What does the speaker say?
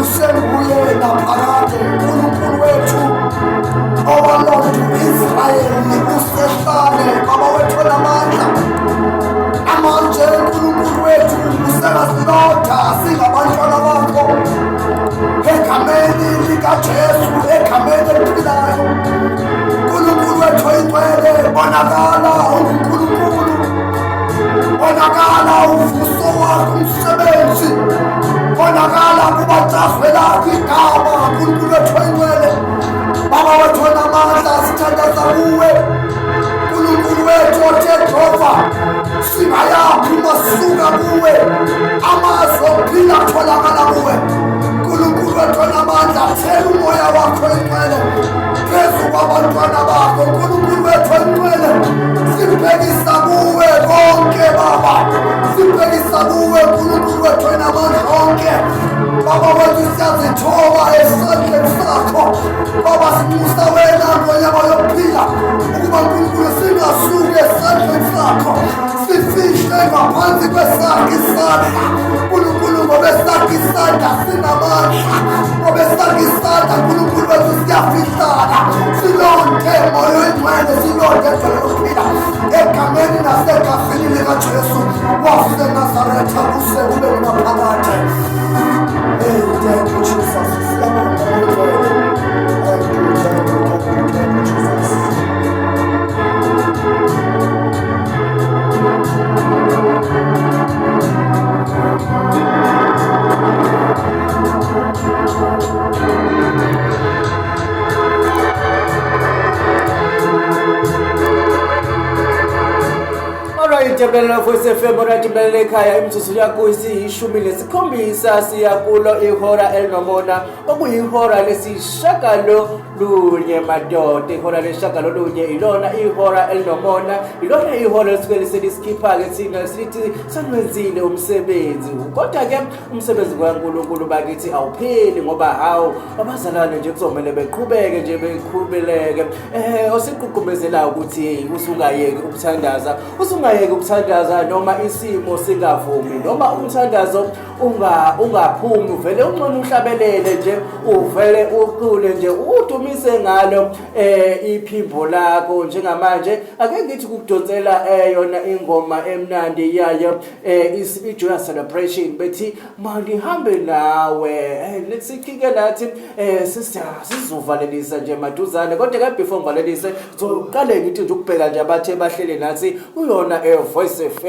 Usenguye naphakade uNkulunkulu wethu owalonda u-Israyeli usehlane, Baba wethu onamandla. Namanje uNkulunkulu wethu usengasilonda singabantwana bakho egameni likaJesu, egameni eliphilayo. Nkulunkulu wethu oyingcwele, bonakala unguNkulunkulu, bonakala uvuso wakho umsebenzi, bonakala kubatshazwe lakho igama. Nkulunkulu wethu oyingcwele, Baba wethu onamandla, sithandaza kuwe Nkulunkulu wethu othe Jehova, singayaphi masuka kuwe? Amazwi okuphila atholakala kuwe. Nkulunkulu wethu onamandla, thela umoya wakho oyingcwele phezu kwabantwana bakho. Nkulunkulu wethu oyingcwele, sibhekisa kuwe konke Baba, sibhekisa kuwe Nkulunkulu wethu onamandla onke. Baba wethu, siyazithoba esandleni sakho Baba, sinxusa wena ngonyama yokuphila ukuba Nkulunkulu singasuki esandleni sakho, sifihle ngaphansi kwesakhe isandla Nkulunkulu, ngoba esakhe isandla sinamandla, ngoba esakhe isandla Nkulunkulu wethu siyafihlana. Silonde moya oyingcwele, silonde edwala lokuphila, egameni nasegazini likaJesu waseNazaretha, kuse kube ngunaphakade. Hey, thank you Jesus. Siyabonga Moya Oyingcwele. Thank you, thank you, thank you, thank you Jesus. Alright, jabulani Voice FM, alright, jabulani ekhaya. Imizuzu yakho isiyishumi nesikhombisa siya kulo ihora elinomona, okuyihora lesishagalolunye madoda. Ihora lesishagalolunye ilona ihora elinomona, ilona ihora elisuke liselisikhiphake thina sithi sanwenzile umsebenzi. Kodwa-ke umsebenzi kaNkulunkulu bakithi awupheli, ngoba hawu, abazalwane nje kuzomele beqhubeke nje, beqhubeleke. Osigqugqumezela ukuthi usungayeki ukuthandaza, usungayeki ukuthandaza noma isimo singavumi, noma umthandazo ungaphumi, uvele unqone uhlabelele nje, uvele ucule nje, udumise ngalo iphimbo lakho. Njengamanje ake ngithi kukudonsela yona ingoma emnandi yayo i-Joyous Celebration, bethi mandihambe nawe. Sikhike nathi sizovalelisa nje maduzane, kodwa ke before ngivalelise, zoqale ngithi nje ukubheka nje abathe bahlele nathi kuyona Voice FM.